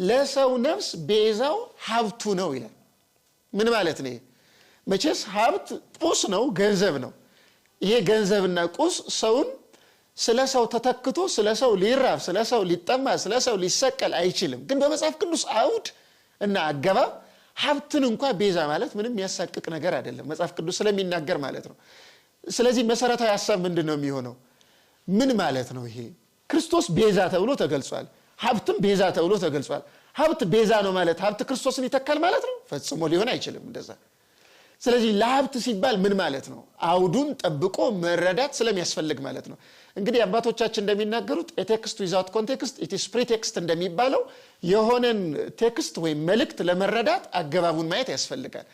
ለሰው ነፍስ ቤዛው ሀብቱ ነው ይላል። ምን ማለት ነው? መቼስ ሀብት ቁስ ነው፣ ገንዘብ ነው። ይሄ ገንዘብና ቁስ ሰውን ስለ ሰው ተተክቶ ስለ ሰው ሊራብ፣ ስለ ሰው ሊጠማ፣ ስለ ሰው ሊሰቀል አይችልም። ግን በመጽሐፍ ቅዱስ አውድ እና አገባብ ሀብትን እንኳ ቤዛ ማለት ምንም የሚያሳቅቅ ነገር አይደለም፣ መጽሐፍ ቅዱስ ስለሚናገር ማለት ነው። ስለዚህ መሰረታዊ ሀሳብ ምንድን ነው የሚሆነው? ምን ማለት ነው ይሄ? ክርስቶስ ቤዛ ተብሎ ተገልጿል። ሀብትም ቤዛ ተብሎ ተገልጿል። ሀብት ቤዛ ነው ማለት ሀብት ክርስቶስን ይተካል ማለት ነው? ፈጽሞ ሊሆን አይችልም እንደዛ። ስለዚህ ለሀብት ሲባል ምን ማለት ነው? አውዱን ጠብቆ መረዳት ስለሚያስፈልግ ማለት ነው። እንግዲህ አባቶቻችን እንደሚናገሩት "text without context it's pretext" እንደሚባለው የሆነን text ወይም መልእክት ለመረዳት አገባቡን ማየት ያስፈልጋል።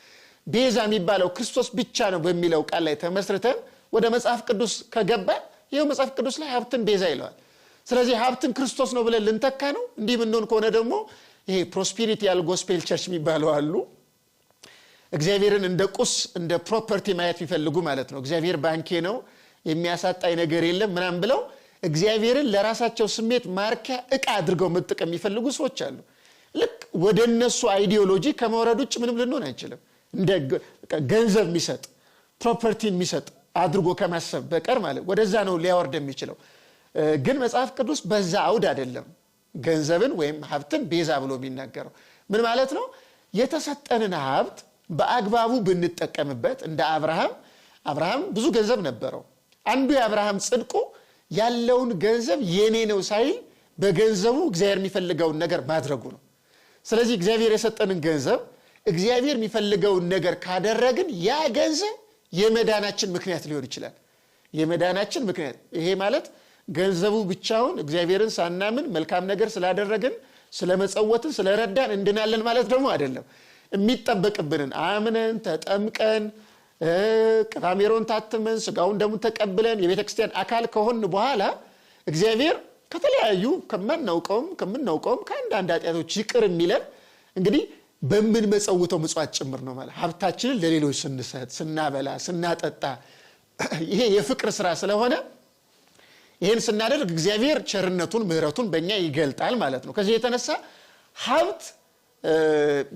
ቤዛ የሚባለው ክርስቶስ ብቻ ነው በሚለው ቃል ላይ ተመስርተን ወደ መጽሐፍ ቅዱስ ከገባን ይኸው መጽሐፍ ቅዱስ ላይ ሀብትን ቤዛ ይለዋል። ስለዚህ ሀብትን ክርስቶስ ነው ብለን ልንተካ ነው? እንዲህ የምንሆን ከሆነ ደግሞ ይሄ prosperity gospel church የሚባለው አሉ። እግዚአብሔርን እንደ ቁስ፣ እንደ property ማየት የሚፈልጉ ማለት ነው። እግዚአብሔር ባንኬ ነው፣ የሚያሳጣኝ ነገር የለም ምናምን ብለው እግዚአብሔርን ለራሳቸው ስሜት ማርኪያ እቃ አድርገው መጠቀም የሚፈልጉ ሰዎች አሉ። ልክ ወደ እነሱ ideology ከመውረድ ውጭ ምንም ልንሆን አንችልም። እንደ ገንዘብ የሚሰጥ፣ property ን የሚሰጥ አድርጎ ከማሰብ በቀር ማለት ወደዛ ነው ሊያወርድ የሚችለው። ግን መጽሐፍ ቅዱስ በዛ አውድ አይደለም ገንዘብን ወይም ሀብትን ቤዛ ብሎ የሚናገረው። ምን ማለት ነው? የተሰጠንን ሀብት በአግባቡ ብንጠቀምበት እንደ አብርሃም፣ አብርሃም ብዙ ገንዘብ ነበረው። አንዱ የአብርሃም ጽድቁ ያለውን ገንዘብ የኔ ነው ሳይል በገንዘቡ እግዚአብሔር የሚፈልገውን ነገር ማድረጉ ነው። ስለዚህ እግዚአብሔር የሰጠንን ገንዘብ እግዚአብሔር የሚፈልገውን ነገር ካደረግን ያ ገንዘብ የመዳናችን ምክንያት ሊሆን ይችላል። የመዳናችን ምክንያት፣ ይሄ ማለት ገንዘቡ ብቻውን እግዚአብሔርን ሳናምን መልካም ነገር ስላደረግን፣ ስለመጸወትን፣ ስለረዳን እንድናለን ማለት ደግሞ አይደለም። የሚጠበቅብንን አምነን፣ ተጠምቀን፣ ቅባ ሜሮን ታትመን፣ ስጋውን ደሙን ተቀብለን የቤተ ክርስቲያን አካል ከሆንን በኋላ እግዚአብሔር ከተለያዩ ከማናውቀውም ከምናውቀውም ከአንዳንድ ኃጢአቶች ይቅር የሚለን እንግዲህ በምንመጸውተው ምጽዋት ጭምር ነው። ማለት ሀብታችንን ለሌሎች ስንሰጥ፣ ስናበላ፣ ስናጠጣ፣ ይሄ የፍቅር ስራ ስለሆነ ይህን ስናደርግ እግዚአብሔር ቸርነቱን ምሕረቱን በእኛ ይገልጣል ማለት ነው። ከዚህ የተነሳ ሀብት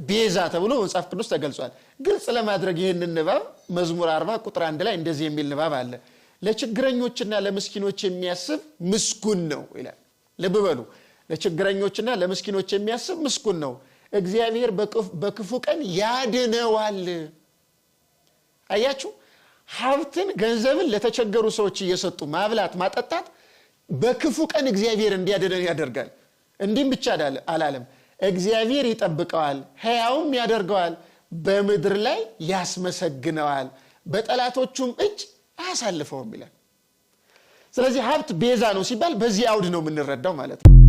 ቤዛ ተብሎ መጽሐፍ ቅዱስ ተገልጿል። ግልጽ ለማድረግ ይህንን ንባብ መዝሙር 40 ቁጥር 1 ላይ እንደዚህ የሚል ንባብ አለ። ለችግረኞችና ለምስኪኖች የሚያስብ ምስጉን ነው ይላል። ልብ በሉ፣ ለችግረኞችና ለምስኪኖች የሚያስብ ምስጉን ነው፣ እግዚአብሔር በክፉ ቀን ያድነዋል። አያችሁ፣ ሀብትን ገንዘብን ለተቸገሩ ሰዎች እየሰጡ ማብላት፣ ማጠጣት በክፉ ቀን እግዚአብሔር እንዲያድነን ያደርጋል። እንዲህም ብቻ አላለም፣ እግዚአብሔር ይጠብቀዋል፣ ሕያውም ያደርገዋል፣ በምድር ላይ ያስመሰግነዋል፣ በጠላቶቹም እጅ አያሳልፈውም ይላል። ስለዚህ ሀብት ቤዛ ነው ሲባል በዚህ አውድ ነው የምንረዳው ማለት ነው።